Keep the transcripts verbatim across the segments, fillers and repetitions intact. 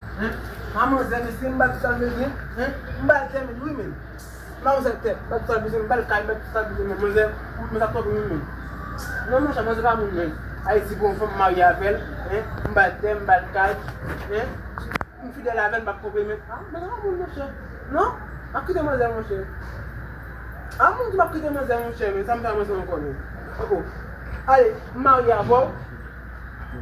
Hein? A manzè, mesye, m ba l tout sa l bezwen, hein? M ba l tè, men, wi, men. M ba manzè tè, m ba l tout sa l bezwen, m ba l kay, m ba l tout sa l bezwen, men manzè, men sa twòp, wi, men. Non, monchè, manzè pa moun, men. Ayiti, pou yon fanm marye avè l, hein? M ba l tè, m ba l kay, hein? M fidèl avè l, m p ap twonpe l, men. Ah, manzè pa moun, monchè. Non? M ap kite manzè, monchè. Ah, moun di m ap kite manzè, monchè, men sa m fè manzè ankò, men. Oh, oh. Ale, m marye avè w.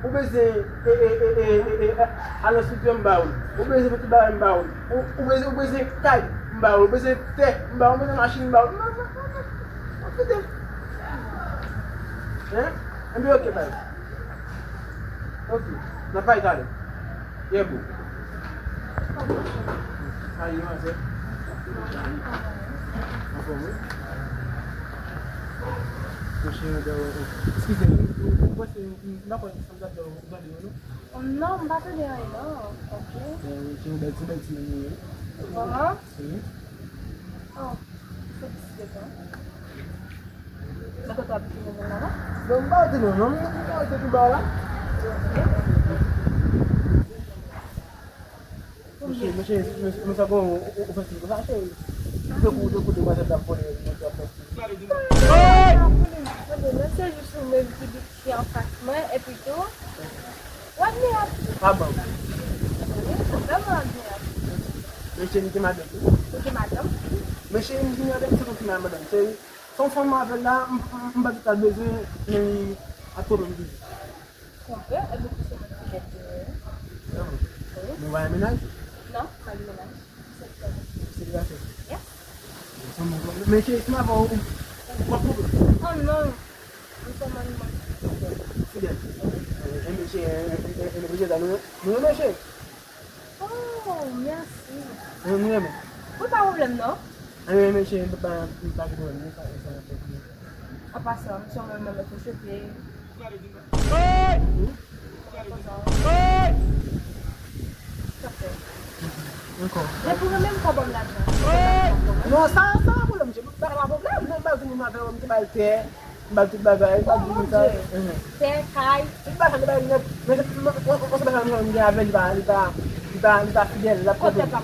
Ou bezwen, e, e, e, e, e, e, al nan estidyo, m ba ou l. Ou bezwen fè tout bagay, m ba ou l. Ou, ou bezwen, ou bezwen kay, m ba ou l. Ou bezwen tè, m ba ou l. Ou bezwen machin, m ba ou l. Non, non, non, non. Ou kite m. Hein? Enben, ok, bye. Ok. N ap pale talè. Yeah, boo. How you doing, sir? Anfòm, wi. Monchè, eskize m, m panse m pa kwè sa m t ap di w tande yo, non? Oh, non, m pa tande anyen, non. Ok. Eh, se yon bèl ti, bèl ti moun, wi. Vrèman? Wi. Oh, felisite, non. Mwen kontan ap di nou la, non? Non, m pa di nou, non, m pa di tout ba la. Mesye, mesye, mesye, mesye, bon, ou, ou, ou fè sa, cheri. Ou te kou, ou te kou, demwazèl la vole, mesye, ap fè. Tande, non, se jis ou menm ki, ki anfas mwen, epi tou, w admirab. Ah bon? Wi, ou vrèman admirab. Mesye, li te madanm. Li te madanm? Mesye, li te madanm, se konfime a madanm, cheri. Son fanm avè l la, m, m, m pa di sa l bezwen, men li ap pwoblèm toujou. Konpè, e pou se mwen ki mèt li, wi. Non. Wi. Nou pa gen mennaj? Non, m pa gen mennaj. Selibatè. Selibatè? Yes. Sa mwen konprann. Men cheri, si m avè w, ou, ou p ap pwoblèm. Oh non. M sèlman mwen. Fidèl. E mesye, e, e, e, e mesye sa, nou, nou renmen mesye. Oh, mèsi. Mwen, mwen renmen. Wi, pa pwoblèm, non. Enben, mesye, m pa, m pa gen pwoblèm, non, sa, sa, sa. Apa sa, m sèlman mwen mèt ou chofe. Ankò. Depi ou renmen m, fò ban m lajan. Non, sa, sa pa pwoblèm, mesye. Bagay pa pwoblèm, non, m pa di moun avè w, m te ba l tè. M ba l tout bagay, m ba l tout sa. Tè, kay. Tout bagay, m ba l nèt. Men, men, men, men, se bagay mwen, m gen avè l, li pa, li pa, li pa, li pa fidèl, l ap twonpe m.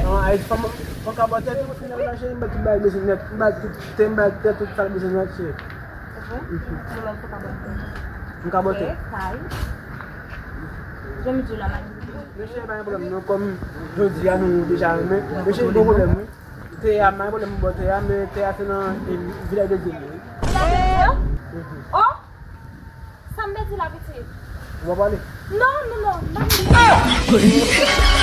Non, ay, fò m, fò m ka bò tè tou, finalman, cheri, m ba l tout bagay bezwen nèt. M ba l tout tè, m ba l tè, tout sa l bezwen nèt, cheri. M ka bò tè. Tè, kay. Jan m di w la, m a di w. Mesye, pa gen pwoblèm, non, kòm jodi a nou deja renmen. Mesye, gon pwoblèm, wi. Tè a, m pa gen pwoblèm pou bò tè a, men tè a se nan, e, Vilaj de Dye, wi. Vilaj de Dye? Mhm. Oh! Sa m te di la, pitit? Ou pa pale? Non, non, non, m pa pale.